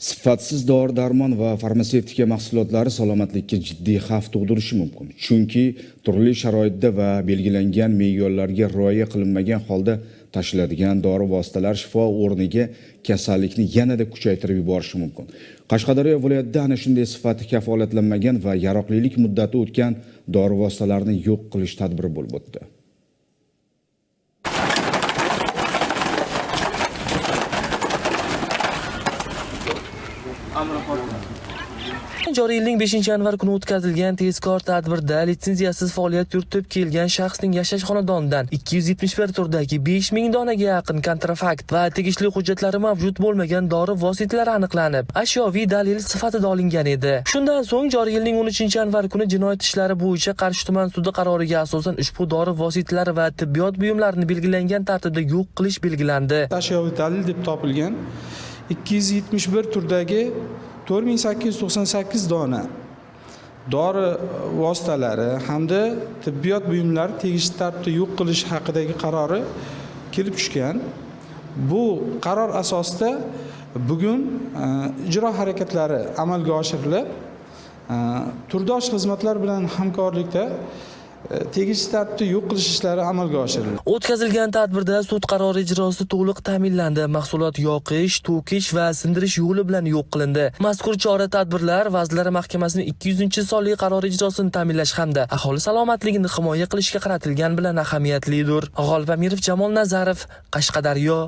Sifatsiz dori-darmon va farmatsevtika mahsulotlari salomatlikka jiddiy xavf tug'dirishi mumkin. Chunki turli sharoitda va belgilangan me'yorlarga rioya qilinmagan holda tashiladigan dori vositalari shifo o'rniga kasallikni yanada kuchaytirib yuborishi mumkin. Qashqadaryo viloyatida ana shunday sifati kafolatlanmagan va yaroqlilik muddati o'tgan dori vositalarini yo'q qilish tadbiri bo'lib o'tdi. Joriy yilning 5-yanvar kuni o'tkazilgan tezkor tadbirda litsenziyasiz faoliyat yuritib kelgan shaxsning yashash xonadonidan 271 turdagi 5000 donaga yaqin kontrafakt va tegishli hujjatlari mavjud bo'lmagan dori vositalari aniqlanib, ashyoviy dalil sifatida olingan edi. Shundan so'ng joriy yilning 13-yanvar kuni jinoyat ishlari bo'yicha Qarshi tuman sudi qaroriga asosan ushbu dori vositalari va tibbiyot buyumlarini belgilangan tartibda yo'q qilish belgilandi. Ashyoviy dalil deb topilgan 271 turdagi 4898 dona dori vositalari hamda tibbiyot buyumlari tegishli tartibda yo'q qilish haqidagi qarori kelib tushgan. Bu qaror asosida bugun ijro harakatlari amalga oshirilib, turdosh xizmatlar bilan hamkorlikda tegishli tartibda yo'q qilish ishlari amalga oshirildi. O'tkazilgan tadbirda sud qarori ijrosi to'liq ta'minlandi. Mahsulot yoqish, to'kish va sindirish yo'li bilan yo'q qilindi. Mazkur chora-tadbirlar Vazirlar Mahkamasining 200-sonli qarori ijrosini ta'minlash hamda aholi salomatligini himoya qilishga qaratilgan bilan ahamiyatlidir. G'olib Amirov, Jamol Nazarov, Qashqadaryo.